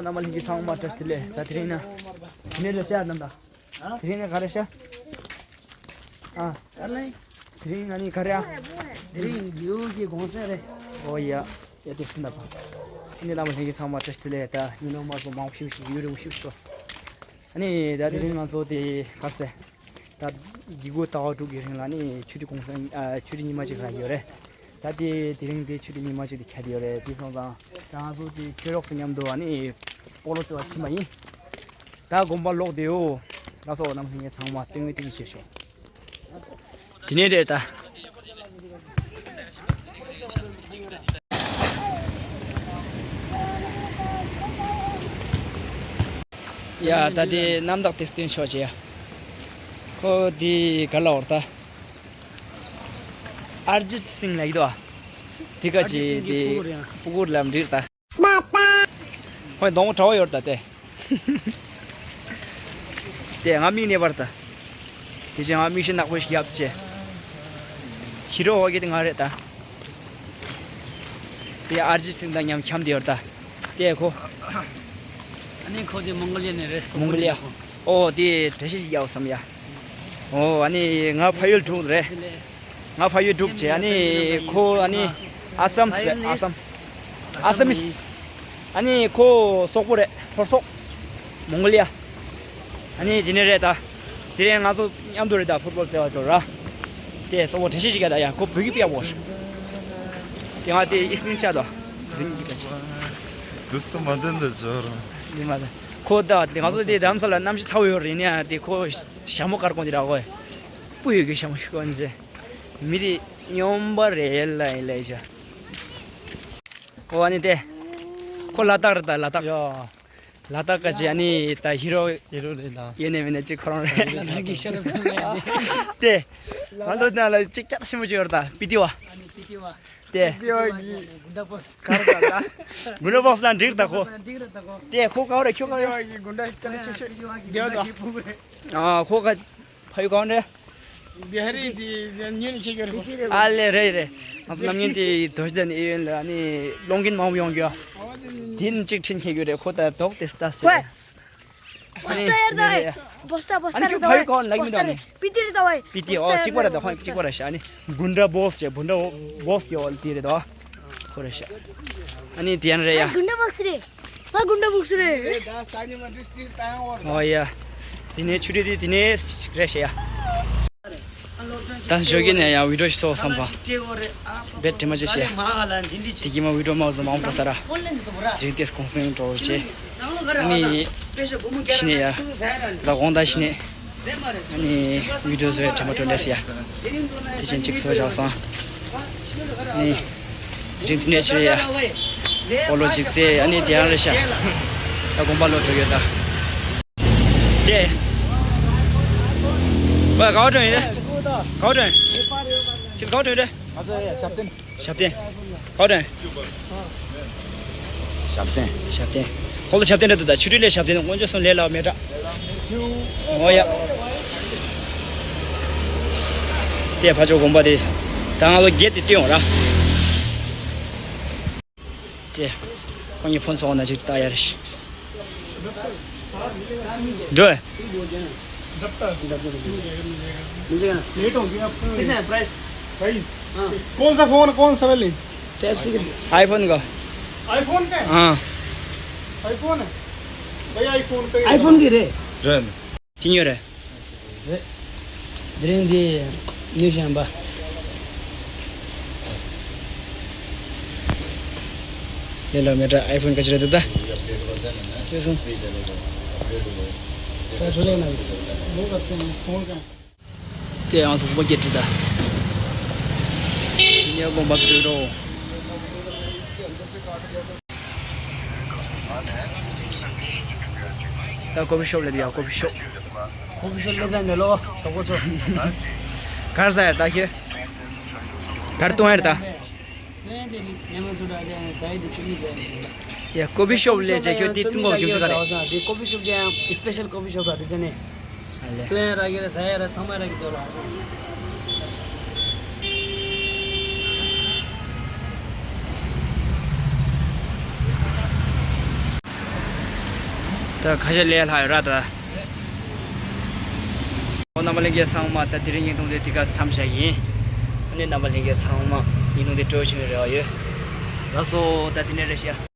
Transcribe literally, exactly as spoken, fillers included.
རྣམ་པ་ལྷན་རྒྱས་ཚང་མ་བཀྲ་ཤིས་བདེ་ལེགས། ད་དེ་རིང་ན་དེ་ནས་རེད་ཤག་རྣམ་པ། དེ་རིང་ནས་ག་རེ་ཤག་ཨ། ག་རེ། དེ་རིང་ང་ནི་ག་རེ་ཨ། དེ་རིང་ཡུལ་གྱི་གུང་སེང་རེད། ཨོ་ཡ། ཡ་དེ་སུ་འདྲ་པ། ཨ་ནི་རྣམ་པ་ལྷན་རྒྱས་ཚང་མ་བཀྲ་ཤིས་བདེ་ལེགས། ད་ཉིན་ནོ་མ་སོ་མང་པོ་ཞིག་ཞིག་ཡུལ་རིང་ཞིག་སོ། ཨ་ནི་ད་དེ་རིང་ང་ཚོ་དེ་ག་རེ་ཟེར། ད་གི་གུ་ཟླ་བ་དྲུག་གི་རིང་ལ་ནི་ཆོས་ཁྲིད་གུང་སེང་ཨ་ཆོས་ཁྲིད་ཉི་མ་གཅིག་རག་གི་ཡོད་རེད། ད་དེ་དེ་རིང་དེ་ཆོས་ཁྲིད་ཉི་མ་གཅིག་དེ་ཁྱེར་ཡོད་རེད། དེ་སོང་ཙང་ད་ང་ཚོ་དེ་ཆོས་རོགས་ཚོ་མཉམ་དུ་ཨ་ནི་སྤོ་ལོ་རྩེ་བ་ཕྱིན་པ་ཡིན། ད་དགོན་པ་ལོག་བསྡད་ཡོད། ལགས་སོ། རྣམ་པ་ལྷན་རྒྱས་ཚང་མ་སྟོན་གི་སྟོན་གི་བྱེད་ཤོག་དེ་ནས་རེད་ད། ཡ་ད་དེ་རྣམ་དག་དེ་སྟོན་ཆོག་བྱེད་ཡ། ཁོ་དེ་ག་ལ་འོར་ད། ཨར་ཇིད་སིང་ལ་ཡིད་དོ། དེ་ག་ཅི་དེ་སྤུ་གུར་ལམ་འགྲིག་ད། ཁོའི་གདོང་པོ་གྲྭ་བ་ཡོད་ད་དེ། དེ་ང་མིག་ནས་པར་ད། དེ་ཅི་ང་མིག་ཤེལ་ནག་པོ་ཞིག་ཡབ་ཅེ། ཧི་རོ་ཧོ་གི་དེ་ང་རེད་ད། དེ་ཨར་ཇི་སིང་དང་མཉམ་འཁྱམས་དེ་ཡོད་ད། དེ་ཁོ། ཨ་ནི་ཁོ་དེ་མོང་གོ་ལི་ཡ་ནས་རེད། སོག་མོང་གོ་ལི་ཡ། ཨོ་དེ་འགྲེལ་བཤད་ཞིག་རྒྱག་བསམ་ཡ། ཨོ་ཨ་ནི་ང་ཕ་ཡུལ་དྲུག་རེད། ང་ཕ་ཡུལ་དྲུག་བྱས། ཨ་ནི་ཁོ་ཨ་ནི་ཨ་སམ་རེད། ཨ་སམ། ཨ་སམ་མིས། ཨ་ནི་ཁོ་སོག་པོ་རེད། ལྷོ་སོག་མོང་གོ་ལི་ཡ། ཨ་ནི་དེ་ནས་རེད་ད། དེ་རིང་ང་ཚོ་མཉམ་དུ་རེད་ད། ཕུཊ་བོལ་རྩེ་བ་འགྲོ་ར། དེ་སོག་པོ་འགྲེལ་བཤད་ཞིག་ག་ད་ཡ། ཁོ་བོད་ཀྱི་དཔེ་ཡག་པོ་རེད། དེ་ང་དེ་ཨིས་ཀྲིན་ཆགས་དོ། རིམ་གྱིས་ད་ཆེ། དུས་ད་མ་འདོན་ད་ཇོ་ར། ཡིན་མ་ད། ཁོ་ད་དེ་ང་ཚོ་དེ་རྡ་རམ་ས་ལ་གནམ་གཤིས་ཚ་བོ་ཡོད་རེད། ཡིན་ཡ་དེ་ཁོ་ཞྭ་མོ་དཀར་གོང་དེ་ར་གོ། སྤུ་ཡོད་ཀྱི་ཞྭ་མོ་ཞིག་གོན་ཟེ། མི་དེ་སྨྱོན་པ་རེད་ལ་ཡིན་ལ་ཡིན་ཤ། ཨོ་ཨ་ནི་དེ། ཁོ་ལ་དྭགས་རེད་ད་ལ་དྭགས། ཡ། ལ་དྭགས་ཀ་ཅི་ཨ་ནི་ད་ཧི་རོ། ཧི་རོ་རེད་ད། ཡེ་ནས་མེད་ནས་ཅི་ཁོ་རང་རེད། ལ་དྭགས་ཀྱི་ཤ་རུ་ཕན་མེད་དེ། དེ། ང་ཚོ་ན་ལ་ཅི་སྐྱག་ཆེན་པོ་ཅི་ཡོད་རེད་ད། པི་ཏི་བ། ཨ་ནི་པི་ཏི་བ། དེ། པི་ཏི་བ་གི་གུན་ཌ་བོས། ག་རེ་ད་ད། གུན་ཌ་བོས་ལ་འགྲིག་ད་ཁོ། འགྲིག་རེད་ད་ཁོ། དེ་ཁོ་ག་བ་རེད་ཁྱོད་ག་བ་རེད། པི་ཏི་བ་གི་གུན་ཌ་སྐད་ཆེ་ཤོས། པི་ཏི་བ་གི་དེ་བ་ད། གུན་ཌ་གི་ཕུང་རེད། ཨ་ཁོ་ག་ཕ་ཡུལ་གང་རེད། བི་ཧ་རི་དེ་ཉོས་ནས་ཁྱེར་གྱི་རེད། ཨ་ལེ་རེད་རེད། ང་ཚོ་རྣམ་གཉིས་དེ་རྡོ་རྗེ་གདན་ཨེ་ཡོན་ལ་ནི་སློང་མཁན་མང་པོ་ཡོང་གི་ཡོད། དེ་ནི་གཅིག་ཁྲིད་ཁྱེར་གྱི་རེད། ཁོ་ད་དོག་དེ་སྟ་སེ། ཝེ། ཨ་ནི་བོ་སྟ་ཡར་ད་ཝེ། བོ་སྟ་བོ་སྟ་ཨ་ནི་རེད་ད་ཁྱོད་ཕ་ཡུལ་ཝེ། གང་ལ་ཡིན་ད་ཝེ། པི་ཏི་རེད་ད་ཝེ། པི་ཏི་ཨོ་གཅིག་པ་རེད་ད། ཁོང་གཅིག་པ་རེད་ཤག་ཨ་ནི་གུན་ཌ་བོས་བྱས། གུན་ཌ་བོས་ཡོད་དེ་རེད་ད། ཁོ་རེད་ཤག་ཨ་ནི་དེ་ཡང་རེད་ཡ། གུན་ཌ་བོས་རེད། ང་གུན་ཌ་བོས་རེད། ཨོ་ཡ། དེ་ནས་ཆུ་ཊི་དེ་དེ་ནས་རེད་ཤག་ཡ། ད་ཞོགས་ཀྱི་ནས་ཡང་བི་ཌིའོ་ཞིག་བཟོ་བསམ་སོང་། རྦད་དྲི་མ་ཅི་བྱས། དེ་གི་མ་བི་ཌིའོ་མ་བཟོ་མ་འོང་པ་ས་ར། རིང་ཏེས་གུང་སེང་འགྲོ་བྱས། ནི་ཤི་ནས་ཡ། ལ་དགོང་ད་ཤི་ནས། ནི་བི་ཌིའོ་བཟོ་བའི་དྲི་མ་འགྲོ་ལས་སི་ཡ། དེ་བཞིན་གཅིག་བཟོ་བཞག་སོང་། ནི། རིང་ཏེ་ནས་ཤི་རེད་ཡ། སྤོ་ལོ་གཅིག་རྩེ་ཨ་ནི་དེ་ཡང་རེད་ཤག་ད་དགོན་པ་ལོག་འགྲོ་ཡོད་ད། ཀྱེ། ཝེ་ག་པར་འགྲོ་ཡིན་རེད། ག་པར་འགྲོ་ཡིན། ཁྱེད་ག་པར་འགྲོ་ཡིན་རེད། ང་ཚོ་ཡ་ཞབས་བརྟན། ཞབས་བརྟན། ག་པར་འགྲོ་ཡིན། ཞབས་བརྟན། ཞབས་བརྟན། ཁོང་ཚོ་ཞབས་བརྟན་རེད་འདུག་ད་ཆུ་ཊི་ལས་ཞབས་བརྟན་སྔོན་ཆད་སོང་ལས་སླ་བ་མེད་དྲ། ཨོ་ཡ། དེ་ཕ་ཇོ་དགོན་པ་དེ། ད་ང་ཚོ་གེ་ཊི་དེ་བཏོན་ཡོང་ར། ཀྱེ། ཁོང་གཉིས་ཕོན་ཚོགས་ན་ཅིག་ལྟ་ཡ་རེད། འགྲོ། लेट हो गया। कितना है प्राइस? प्राइस? हाँ। कौन सा फोन, कौन सा वाले? Type C. आईफोन का। आईफोन का है? हाँ। आईफोन है? भाई आईफोन का ही। आईफोन की रे। ཅི་ཉོས་རེད། རེད། དེ་རིང་འདི་ཉོས་བཞིན་པ། ལས་སླ་མེད་དྲ། ཨའི་ཕོན་ག་ཅི་རེད་འདུག་ད། ཅི་སོང་། ད་ཆོ་ལེགས་ན་ལོ་ག་ཚོད་ནས་ཕོན་གང་། དེ་ཡང་སོག་པོ་སྐད་བྲིས་ད། དེ་ནས་དགོན་པ་བྲིས་རོ། ད་ཀོ་ཕི་ཤོབ་ལ་དེ་ཡང་ཀོ་ཕི་ཤོབ། ཀོ་ཕི་ཤོབ་ལ་ཟ་ནས་ལོ་དོག་པོ་ཚོ། གར་ཟ་ཡར་ད་ཤེ། གར་གཏོང་ཡར་ད། ཡ་ཀོ་ཕི་ཤོབ་ལས་བྱ་ཁྱོད་དེ་ཏུང་གོ་ཡོང་གི་ག་རེད། དེ་ཀོ་ཕི་ཤོབ་ཀྱང་སི་པེ་ཤལ་ཀོ་ཕི་ཤོབ་ར་དེ་ཚོ་ནས། ཨ་ལས། ཏུང་ཡ་ར་གི་ར་ཟ་ཡ་ར་ཚང་མ་ར་གི་དོ་ལ། ད་ཁ་ཤས་ལས་སླ་ཡོད་ར་ད། ཨོ་རྣམ་པ་ལྷན་རྒྱས་ཚང་མ་ད་དེ་རིང་བརྙན་ཐུང་དེ་འདི་ག་མཚམས་བཞག་ཡིན། ཨ་ནི་རྣམ་པ་ལྷན་རྒྱས་ཚང་མ་བརྙན་ཐུང་དེ་སྤྲོ་བྱུང་བའི་རེ་བ་ཡོད། ལགས་སོ་ད་དེ་ནས་རེད་ཤག